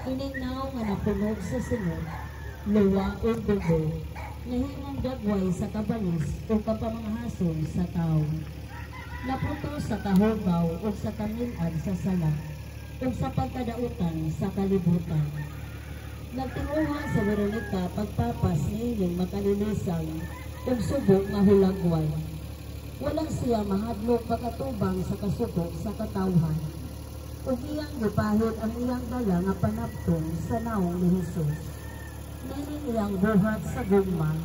Ining nawong nga napuno sa sinot, luwa o dugo, nahimong dagway sa kabalis o kapamanghason sa tawo. Naputo sa kahugaw o sa kamilad sa sala o sa pagkadautan sa kalibutan. Nagtinguha sa Veronica pagpapas niining makalilisang ug subo nga hulagway. Wala siya mahadlok pag-atubang sa kasuko sa katawhan. Ug iyang gipahid ang iyang dala nga panapton sa nawong ni Hesus. Nining iyang buhat sa gugma,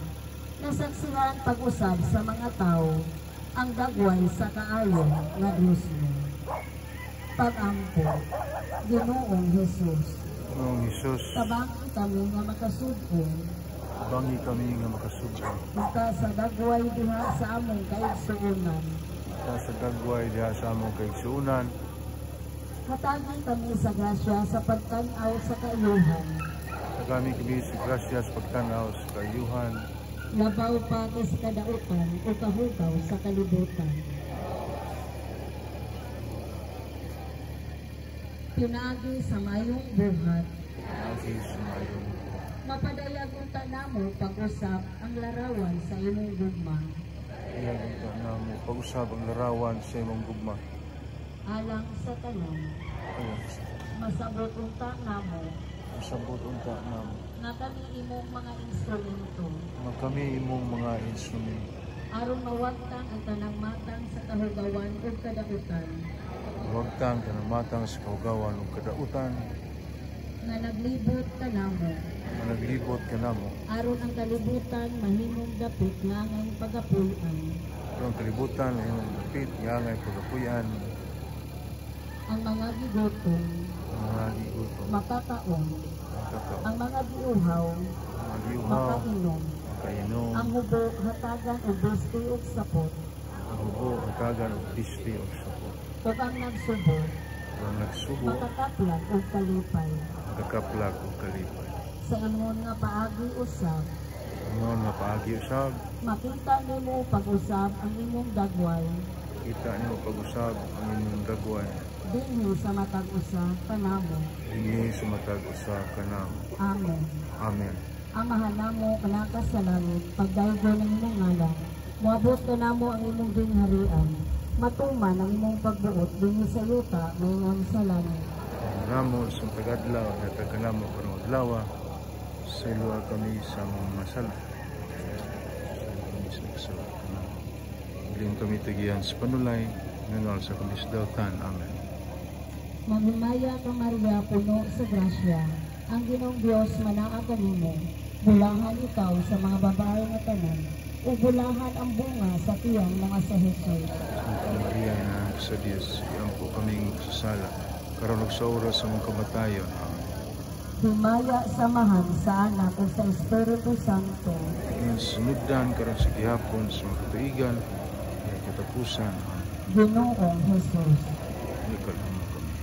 nasaksihan pag-usab sa mga tawo ang dagway sa kaayo nga Dios mo. Pag-ampo. Ginoong Hesus, Ginoong Hesus, tabangi kami nga makasud-on tabangi kami nga makasud-on unta sa dagway diha sa among kaigsuonan. Ta sa dagway diha sa among kaigsuonan. Hatagi kami sa grasya sa pagtan-aw sa kaayuhan. Hatagi kami sa grasya sa pagtan-aw sa kaayuhan. Labaw pa kaysa kadautan o kahugaw sa kalibutan. Pinaagi sa mayong buhat, Pinaagi sa mayong buhat, mapadayag unta namo pag-usab ang larawan sa imong gugma. Padayag unta namo pag-usab ang larawan sa imong gugma. Alang sa tanan, Alang sa tanan. Masabot unta namo, Masabot unta namo, nga kami imong mga instrumento, nga kami imong mga instrumento, aron mawagtang ang tanang matang sa kahugawan ug kadautan, mawagtang tanang matang sa kahugawan ug kadautan, nga naglibot kanamo, nga naglibot kanamo, aron ang kalibutan mahimong dapit nga angay pagapuy-an, aron ang kalibutan mahimong dapit nga angay pagapuy-an, ang mga gigutom ang mga gigutom makakaon, makakaon, ang mga giuhaw ang mga giuhaw makainom, makainom, ang hubo hatagan og bisti ug sapot, ang hubo hatagan og bisti ug sapot, ug ang nagsubo ug ang nagsubo makakaplag og kalipay. Makakaplag og kalipay. Sa ingon nga paagi usab, Sa ingon nga paagi usab, makita nimo pag-usab ang imong dagway, kita nimo pag-usab ang imong dagway, dinhi sa matag usa kanamo. Dinhi sa matag usa kanamo. Amen. Amen. Amahan namo nga naa ka sa langit, pagdaygon ang imong ngalan, moabot kanamo ang imong gingharian, matuman ang imong pagbuot dinhi sa yuta maingon sa langit. Namo sa tagadlaw, hatag kanamo karong adlaw, sayloa kami sa among mga sala. Sayloa kami sa nagsala kanamo. Dili kami tagian sa panulay, nganol sa kami sa dautan. Amen. Maghimaya ka Maria, puno sa grasya, ang Ginoong Dios manaa kanimo. Bulahan ikaw sa mga babae nga tanan, ug bulahan ang bunga sa tiyang mga sa Jesus. Santa Maria, Ina sa Dios, iampo kaming makasasala, karon ug sa oras sa among kamatayon. Amen. Himaya sa Amahan, sa Anak ug sa Espiritu Santo. Ingon sa sinugdan, karon sa gihapon, sa mga katuigan, ay katapusan. Amen. Ginoong Jesus, Nikal mo kami.